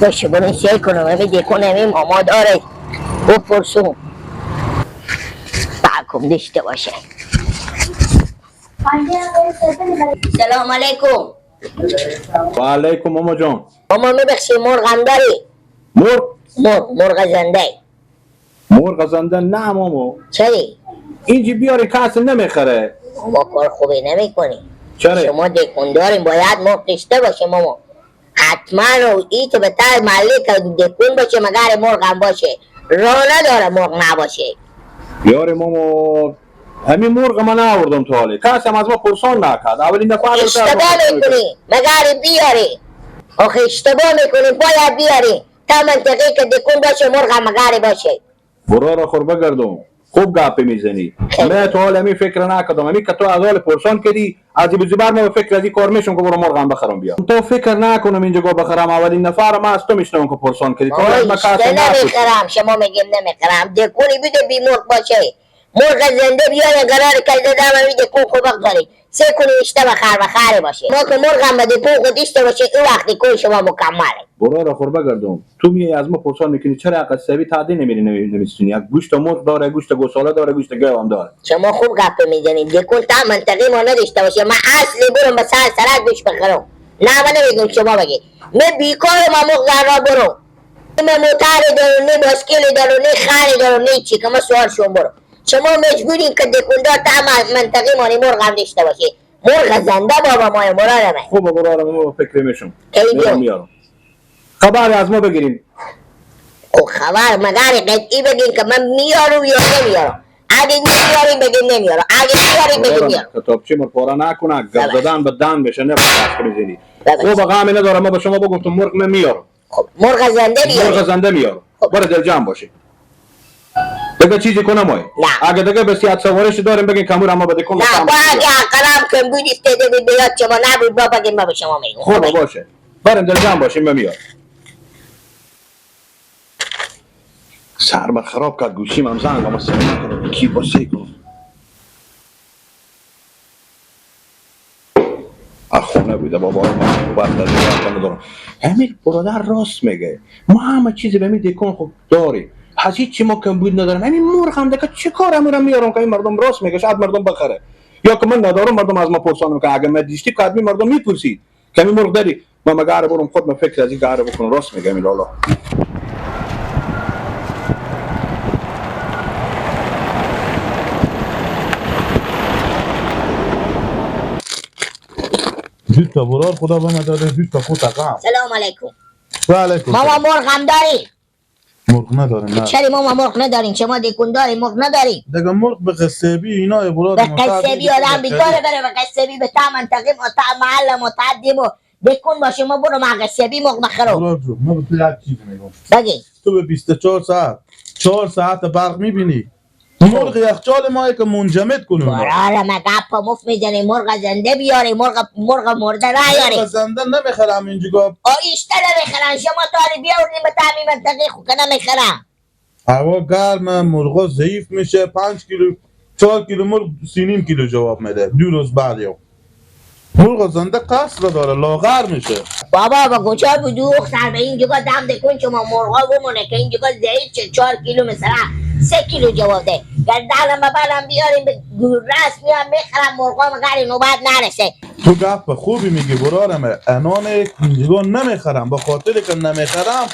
باشه برو سیل کنم امی دکون امی ماما داره بپرسون بکم داشته باشه. سلام علیکم. و علیکم ماما جان. ماما میبخشی مرغ هم داری؟ مرغ؟ مرغ زنده. مرغ زنده نه ماما. چرا؟ اینجی بیاری کسی نمیخره. ما کار خوبی نمیکنی. چرا؟ شما دکون داریم باید مرغ داشته باشه ماما. حتما و ای که به تر محلی که دکون باشه مگر مرغ هم باشه. راه نداره مرغ نباشه. یاره ماما همین مرغ من آوردم تو حالی کسی هم از ما پرسان نکرد. اولین دفعه اشتباه میکنی مگر بیاری. آخه اشتباه میکنی باید بیاری تا منطقه که دکون باشه مرغ هم مگر باشه. برو را خور بگردم خوب گپ میزنی. من تو حال همین فکر نکردم. همین که تو از حال پرسان کردی از این بر ما به فکر از این کار میشم که برو مرغ هم بخرم بیا. تو فکر نکنم اینجا گو بخرم. اولین نفر ما از تو میشنم که پرسان کردی. تو ما نمیخرم. شما میگیم نمیخرم. دکونی بده بی مرغ باشه. مرغ زنده بیاره قرار کرده دم همین دکون خوب بگذاری سه کنی اشته بخر بخره باشه. ما که مرغ هم به دکون خود اشته باشه این وقتی کن شما مکمله. برو را خور بگردم. تو میای از ما پرسان میکنی چرا قصابی تعدی نمیری نمیستونی. یک گوشت مرغ داره، گوشت گوساله داره، گوشت گاو هم داره. شما خوب گپ میزنید. دکون تا منطقه ما نداشته باشه من اصلی برم به سر سرک گوش بخرم. نه من نمیگم شما بگی. من بیکار ما مرغ را برو. من موتر دارم، نه باسکل دارم، نه خری دارم، نه چی که ما سوار شم برو. شما مجبورین که دکوندار تا منطقه مانی مرغ هم داشته باشه. مرغ زنده بابا مای مرادمه. خوب برارم ما فکر میشم. میارم. خبر از ما بگیریم. خب خبر مگر قطعی بگین که من میارم یا نمیارم. اگه نمیاریم بگین نمیارم. اگه میاریم بگین میارم. کتابچه مر پاره نکنه. گپ زدن به دن بشه نه بس میزنی. خوب غمی ندارم ما به شما بگم تو مرغ من میارم. خب مرغ زنده میارم. مرغ زنده میارم. برو دل جمع باشی. دیگه چیزی کنم وای. اگه دیگه به سیاد سوارش داریم بگین کمور اما بده کن. نه با اگه قلم کم بود افتاده بود بیاد شما نبود با بگین ما به شما میگم. خب باشه. بریم دل جمع باشیم من میارم. سر من خراب کرد گوشیم هم زنگ اما سر نکنم کی با کن. خونه بوده بابا وقت ندارم. همین برادر راست میگه. ما همه چیزی به می دکون خب داریم. از هیچ ما کم بود ندارم. همین مرغ هم دیگه چه کار امورم میارم که این مردم راست میگه شاید مردم بخره. یا که من ندارم مردم از ما پرسان میکنه. اگه من دیشتی که آدمی مردم میپرسید که می مرغ داری. ما مگر برم خود من فکر از این گاره بکنم. راست میگه این لالا. زود تا برار خدا به من داده زود تا خود غم. سلام علیکم. و علیکم. ماما مرغ هم داری؟ مرغ نداریم. نه چرا ماما مرغ ندارین؟ شما دکون دارین مرغ ندارین؟ دیگه مرغ به قصابی اینا برار به قصابی آدم بیکاره بره به قصابی به تا منطقه ما تا محل ما تا دیمو دکون باشه ما برو مع قصابی مرغ بخرم. برار جو من به تو یک چیز میگم. بگی. تو به 24 ساعت 4 ساعت برق میبینی. مرغ یخچال ما که منجمد کنه. آره ما گپ مف میزنی. مرغ زنده بیاری مرغ مرده نیاری. مرغ زنده نمیخرم اینجا. آ ایشته نمیخرن شما تاری بیاوریم به تعمی منطقه خو که نمیخرم. هوا گرمه مرغا ضعیف میشه. 5 کیلو 4 کیلو مرغ 3.5 کیلو جواب میده 2 روز بعد. یو مرغ زنده قصر داره لاغر میشه. بابا با کجا بود سر به اینجا دم دکون شما مرغا بمونه که اینجا ضعیف شه 4 کیلو مثلا 3 کیلو جواب ده. گردنم ببرم بیاریم به رس میام میخرم مرغا مگر نوبت نرسه. تو گپ خوبی میگی برارمه. انان اینجا نمیخرم به خاطر که نمیخرم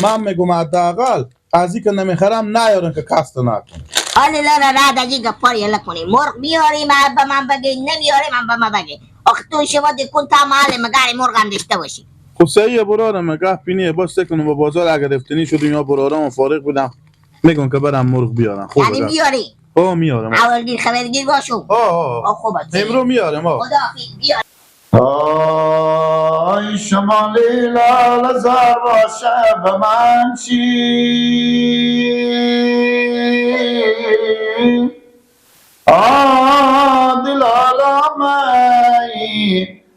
من میگم حداقل از این که نمیخرم نیارم که کست نکن. حالا لا رد از این گپا یلا کنی. مرغ میاریم به من بگی نمیاریم هم به من بگی. آخه تو شما دکون تا محل مگر مرغ هم داشته باشی. خب صحیحه برارم گپ بینیه باز کنم با بازار اگر رفتنی شدیم یا برارم فارغ بودم میگم که برم مرغ بیارم. خوب یعنی بیاری؟ آه میارم. اولگیر خبرگیر باشو. آه خوب است. امرو میارم. آه خداحافظ بیار. آی شمالی لاله زار باشه به من چی آه دلالام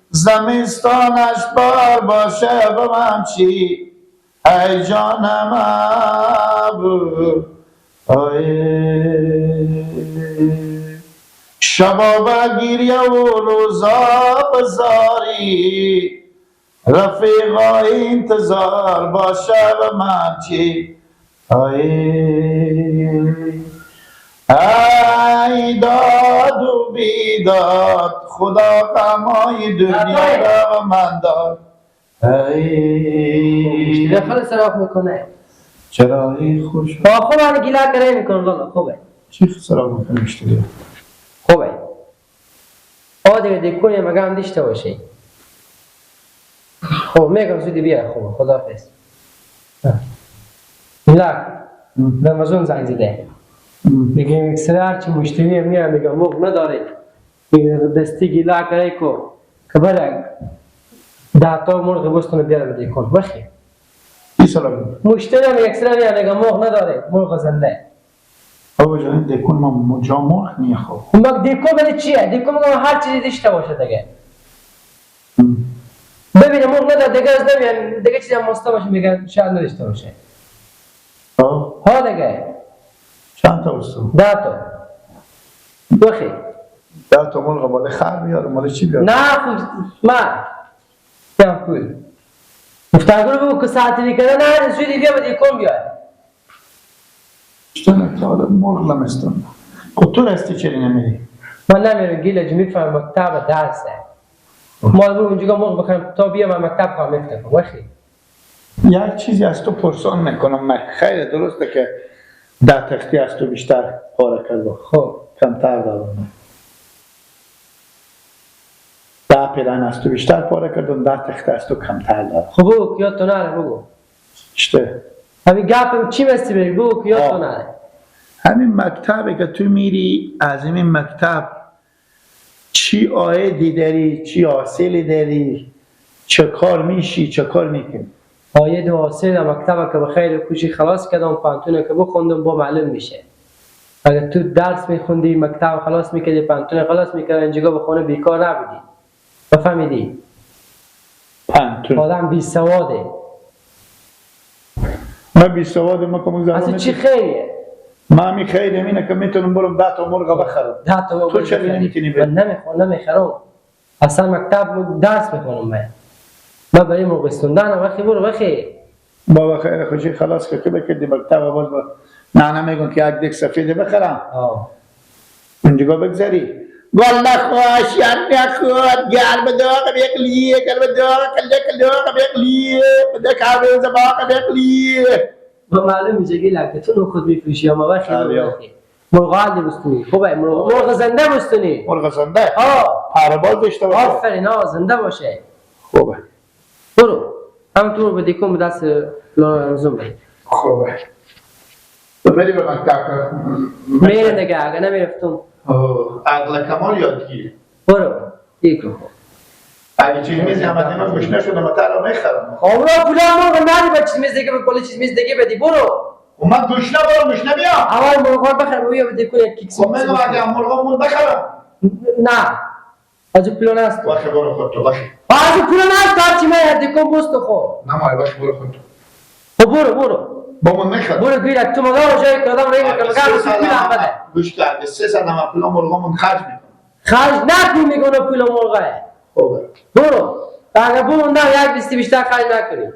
زمستانش بار باشه به من چی ای جانم ابو شباب گریه و روزا بزاری رفیقا انتظار باشه و من چی ای داد و بیداد خدا غمای دنیا را من داد. ای خیلی صراف میکنه. چرا ای خوش خوب من گیلا کرای میکنم لالا. خوبه چی صراف میکنه مشتری؟ خوبه آ دیگه دکونی مگه هم داشته باشه. خب میگم زودی بیا. خوبه خداحافظ. میلاک رمضان زنگ زده میگه اکثر هرچی مشتری میاد میگه مرغ نداره، میگه دستی گیلا کرای کو که بله 10 تا مرغ بستون بیاره بده کن. بخی مشتری هم اکثر میاد میگه مرغ نداره، مرغ زنده. بابا جان دکون ما جا مرغ نیه. خب مگ دکون ولی چیه؟ دکون میگم هر چیزی داشته باشه دیگه. ببینه مرغ نداره دیگه از نمیان دیگه چیزی هم مسته باشه میگن شاید نداشته باشه. ها دیگه چند تا بستون؟ 10 تا. بخی 10 تا مرغ مال خر بیاره مال چی بیاره؟ نه خب ما بیام پول مفتاح رو بگو که ساعتی دیگه نه زودی بیا به دکون بیای. چطور تا مرغ لمستون خب تو راستی چرا نمیری؟ من نمیرم گیل میفهم مکتب درسه. ما برو اونجا مرغ بخرم تا بیا من مکتب خواهم افتخار. وخی یک چیزی از تو پرسان میکنم من. خیلی درسته که 10 تختی از تو بیشتر پاره کردم. خب کمتر دادم. 10 پیرن از تو بیشتر پاره کردم، 10 تخته از تو کمتر دادم. خب بگو که یادتو نره بگو. چطه؟ همین گپم چی مستی بگی بگو که یادتو نره. همین مکتبه که تو میری از این مکتب چی عایدی داری، چی حاصلی داری، چه کار میشی، چه کار میکنی؟ عاید و حاصل مکتب که به خیر کوشی خلاص کردم، پانتونه که بخوندم با معلوم میشه. اگه تو درس میخوندی مکتب خلاص میکردی، پانتونه خلاص میکردی، اینجا به خونه بیکار نبودی. بفهمیدی؟ پانتون آدم بی سواده. من بی سواد ما که زبان اصلا چی خیریه؟ من همی خیریم اینه که میتونم برم 10 تا مرغ بخرم. 10 تا مرغ تو چرا نمیتونی بری؟ من نمیخوام نمیخرم. اصلا مکتب درس میخونم من برای مرغ استوندنم. وقتی برو وقتی بابا خیر خوشی خلاص که بکردی مکتب باز با نه میگم که یک دک سفید بخرم اونجا بگذری والله خوش نخود گرم داغ بقلیه گرم داغ کله داغ بقلیه بده کعبه زباق بقلیه. با معلوم میشه گیلک که تو خود میفروشی یا ما وقتی مرغ عادی بستونی. خوبه مرغ زنده بستونی. مرغ زنده پرواز داشته باشه. آفرین زنده باشه. خوبه برو هم تو رو به دکون به دست لازم بری. خوبه تو بری به مکتب میره دیگه اگه نمیرفتم عقل کمال یادگیری. برو دیگه اگه چیز میزی همه من گوش نشدم من ترا میخرم. خب برو پولا مرغ ندی با چیز میز دیگه به کلی چیز میز دیگه بدی. برو من گوش نبرم گوش نبیام. اول مرغ بخرم بیا به دکون یک کیک. خب میگم اگه مرغمون بخرم نه از پولا نست. باشه برو خود تو باشه. از پولا نست هرچی من دکون بست خو. نه مای باشه برو خود تو. خب برو برو با من نخر. برو گیرک تو مگه جایی که آدم رای میکنه مگه پول هم بده. گوش کرده 300 هم پول مرغمون خرج میکنه. خرج نکن میگه پول مرغه. خوبه برو اگه بموندم یک بیستی بیشتر خرج نکنی.